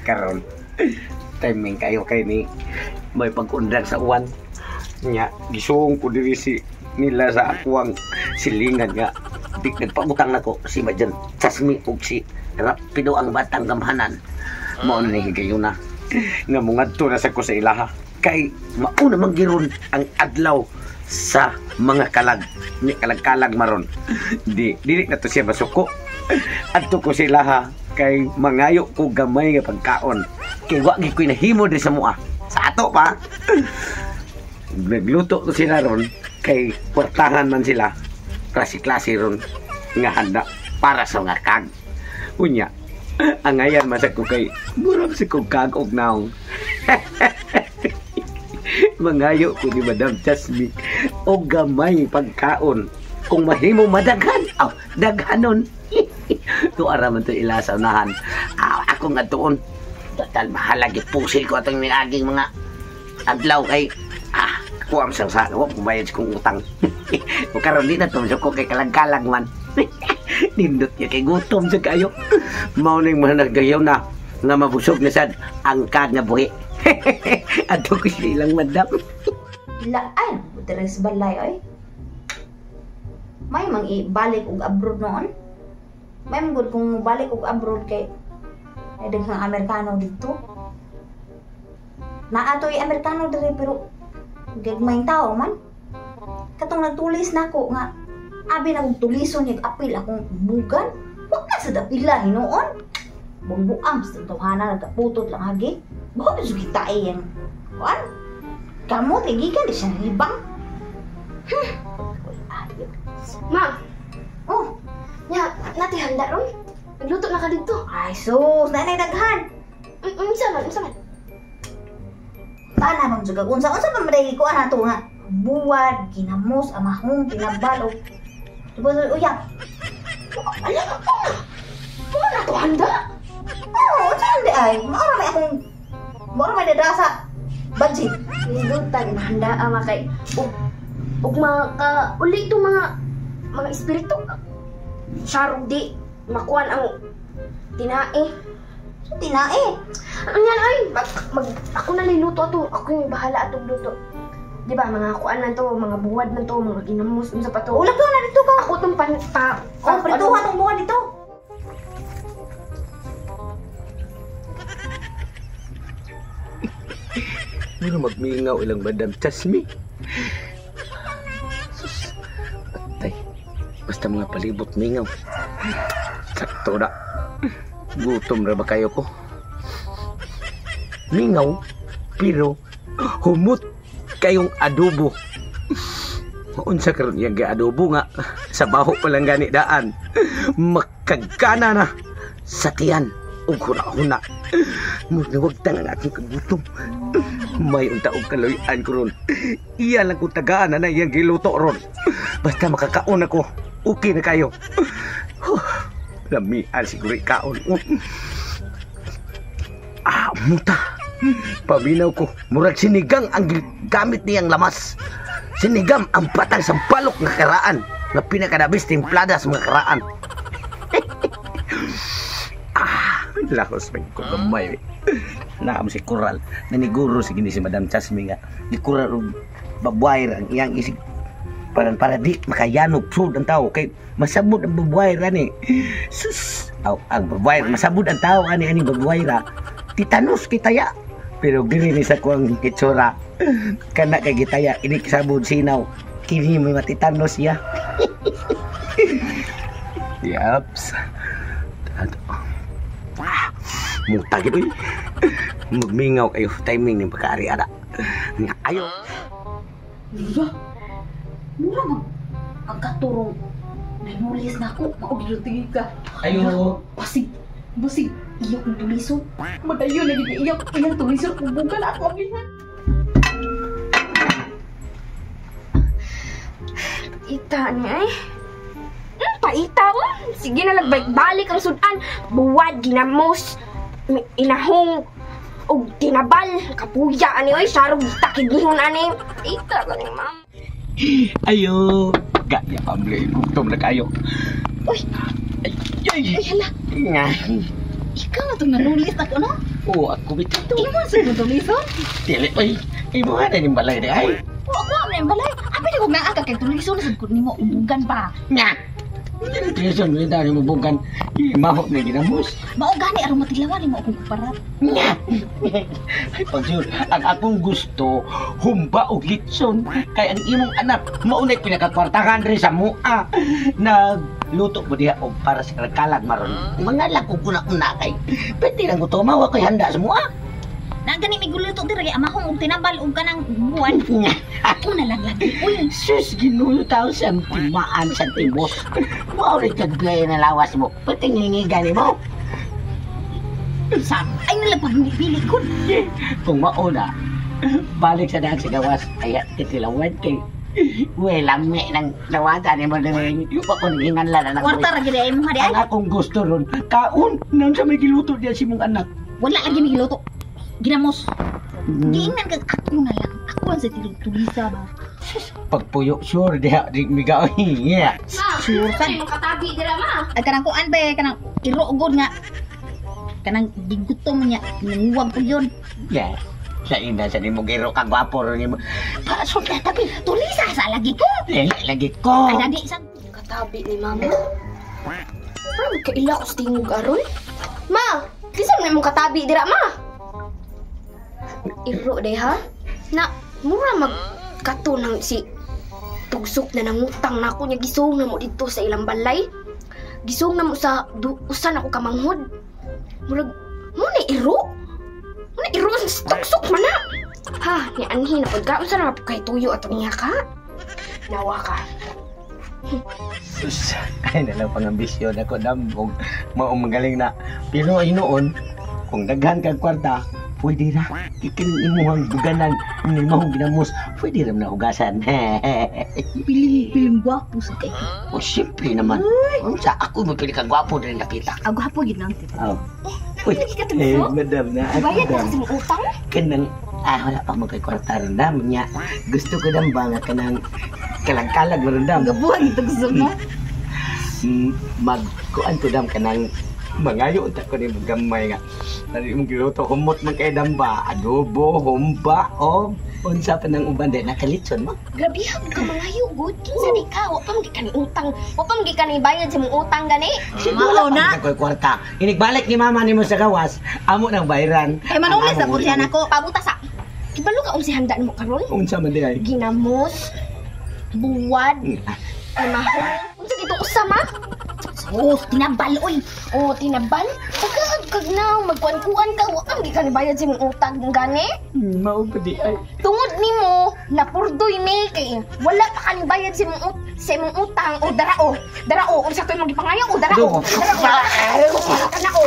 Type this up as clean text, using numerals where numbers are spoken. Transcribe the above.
Karon timing kayo kay ni may pag-undang sa uwan. Nya gisuong ko diri si nila sa akuang silingan nga di nagpautang nako si Majan Sasmi ug si Rapido ang batang gamhanan. Mao na ni higayuna nga mungadto na sa ko sa ilaha kay mauna man giron ang adlaw sa mga kalag ni kalag-kalag maron. Di dili na to siya masuko. Adto ko sa ilaha kay mangayo ko gamay nga pagkaon kay wa gid koy nahimo diri sa mua. Sa ato pa nagluto to sila ron kay kwartahan man sila, klase-klase ron nga handa para sa mga kag. Unya angayan man sa ko kay murag si kog kag og naong. Mangayo ko ni Madam Jasmine og gamay pagkaon. Kung mahimo madaghan, aw daghanon. Tuara man to ila sa unahan. Aw, ako nga tuon. Total bahala gipusil ko atong niaging mga adlaw kay ako am sang sa wa kubayad kong utang. O karon di na to ko kay kalag-kalag man. Nindot niya kay gutom sa kayo. Mao ning mga naggayaw na nga mabusog na sad ang kag nga buhi. Adto ko silang madam. Laan, diri sa balay oy. May mang ibalik og abroad noon. May man gud kung mobalik og abroad kay ay daghang Amerikano didto. Naa toy Amerikano diri pero gagmayng tao man. Katong nagtulis nako nga abi na kong tulison niya apil akong bugan. Wa na sa dapila hinuon. Bungbuang sa tawhana nagkaputot lang agi. Baho na kita iyang kuan. Kamot kay gikan di siya nalibang. Ayo. Ma, Oh, nya nati handa ron. Nagluto na ka didto. Ay sus, nanay daghan. Unsa man, unsa man? Tana bang juga unsa unsa pa man kuan ato nga buwad, kinamos, amahong, tinabal og diba uyab. Ala ka po na. Po na to handa. Oh, unsa man di ay? Mao ra may akong mao ra may dada sa budget. Nindot handa ama kay ug ug maka uli to mga espiritu. Sharog di makuan ang tinae. So, tinae. Ano yan ay mag ako na liluto ato, ako yung bahala atong luto. Di ba mga kuan man to, mga buwad man to, mga ginamos unsa pa to. Ulak to na dito ka. Ako tong pan pa, Oh, prituhan tong buwad dito. Mura magmingaw ilang Madam Chasmi. Sus, patay. Basta mga palibot mingaw. Sakto na. Gutom ra ba kayo ko? Mingaw, pero humot kayong adobo. Unsa karon iyang adobo nga sa baho pa lang gani daan. Makagkana na sa tiyan ug huna-huna. Murag ang akong kagutom. May unta og kaluy-an ko ron. Iya lang kong tagaan na iyang giluto ron. Basta makakaon ako, okay na kayo. Huh, lamian siguro ikaon. Ah, muta. Paminaw ko, murag sinigang ang gamit niyang lamas. Sinigang ang batang sampalok nga karaan nga pinakadabis timplada sa mga karaan. Ah, lahos may ko gamay. Naam si Coral, naniguro si gini si Madam Chasmi nga di Coral og babwire ang iyang isig para para di makayanog sud ang tao kay masabot ang babwire ani. Sus, aw, ang babwire masabot ang tao ani ani babwire. Titanos kitaya. Pero dili ni sa kuang itsura. Kana kay gitaya ini sabod sinaw. Kini may matitanos siya. Yaps. Ah, muta gid oy. Magmingaw kayo timing ning pagkaari ana. Nga ayo. Mura. Mura man. Ang katurong nanulis na ako, mao tingin ka. Ayo. Basig. Basig. Iyo kong tulison. Madayon na gid iyo iyang tulison kung bukan ako ablihan. Ita ni ay. Paita oh. Sige na lagbalik-balik ang sudan. Buwad ginamos, inahong og tinabal kapuya ani oy sarog takigihon ani. Ita ka ni ma'am. Ayo. Gaya pamli gutom na kayo. Uy. Ay, ay. Ay hala. Nga. Ikaw na itong nanulis ako, no? Oo, ako bitaw to. Imo sa itong tulison? Dili, oy. Imo nga na ning balay di ay. Oo, ako ang nang balay. Abi na kong naa ka kay tulison sa ko nimo ubugan pa. Nya. Tulison ni dali mo bugan. Maho na ginamos. Mao gani aron matilawan nimo akong kuparat. Nya. Ay, pagsur, ang akong gusto, humba og litson. Kay ang imong anak, maunay pinakakwartahan rin sa mua. Nagluto mo diha og para sa kalag maron. Mga lang kung una-una kay. Pwede lang ko tumawa kay handa sa mua. Na gani may guluto diri amahong og tinabal og kanang buwan. Nya. Ako na lang lagi. Uy, Sus, ginuyo tao sa timaan sa timos. Wow, rin kagbiyay na lawas mo. Pwede ngingigan mo. sa ay nalang pagpili ko. Kung mauna, balik sa daan sa gawas, ay titilawan kay. Uy, lami ng lawatan ni mo rin. Yung pa kung hingan lang na Kwarta ra gid ay mo di ay. Ang akong gusto ron, kaon, nang sa may giluto diya si mong anak. Wala lagi may giluto. Ginamos. Giingnan kag ako na lang. Ako lang sa tulisa ba. Pagpuyo, sure, diha, di migaw. Yeah. Ma, Sure, ano san. yung katabi dira ma? Ay kanang kuan ba kanang iro gud nga kanang gigutom niya nanguwag ko yun. Yeah. Sa ina, sa ni mo giro ka gwapo ron ni mo. Pasok na tabi. Tulisa sa lagi ko. Lili, lagi ko. Ay dadi sa Katabi ni mama. Parang kaila ko sa tingog aron. Ma, kinsa man imong katabi dira ma? Iro day ha? Na mura mag kato nang si tugsok na nangutang na ako niya gisong na mo dito sa ilang balay. Gisong na mo sa usan ako kamanghod. Murag mo na iro. Mo na iro sa tugsok man na. Ha, ni anhi na pagkaon sa na kay tuyo atong niya ka. Nawa ka. Sus, ay nalang pangambisyon ako dambog. Maong magaling na. Pero hinuon, kung daghan kag kwarta, pwede ra. Kikin imuhang buganan, imong ginamos, pwede ra na hugasan. Piling piling gwapo sa kay. O siyempre naman. Unsa ako mo pili kang gwapo din nakita. Ang gwapo gid nang tita. Oh. Uy, Lagi ka eh, tugso? madam na. Ako, Bayad na dam. kasi mong utang? Kanang, wala pa mo kay kwarta ron dam niya. Gusto ko dam ba nga kanang kalagkalag mo ron dam. Gabuhan tugso mo. Magkuan ko dam kanang mangayo unta ko ni gamay nga. Dali mong giluto humot man kay dam ba adobo, humba o unsa pa nang uban di nakalitson mo. Grabe ha, ka mangayo, good. Kinsa di ka, wa pa magi ka ni utang. Wa pa magi ka ni bayad sa mong utang gani. Mao na. Koy kwarta. Inigbalik ni mama nimo sa gawas, amo nang bayran. Kay manulis na po siya nako. Pabuta sa. Kibalo ka unsi handa nimo karon? Unsa man di ay? Ginamos, buwad, amahong. Unsa gito usa ma? Sus, tinabal oy. Oh, tinabal. Pagkaag kag na magkuan-kuan ka, wa pa magi ka ni bayad sa mong utang gani. Mao pa di ay. Tungod nimo, napurdoy mi kay wala pa ka ni bayad sa imong sa imong utang o darao. Darao unsa koy magipangayo o darao. Darao. Kana o.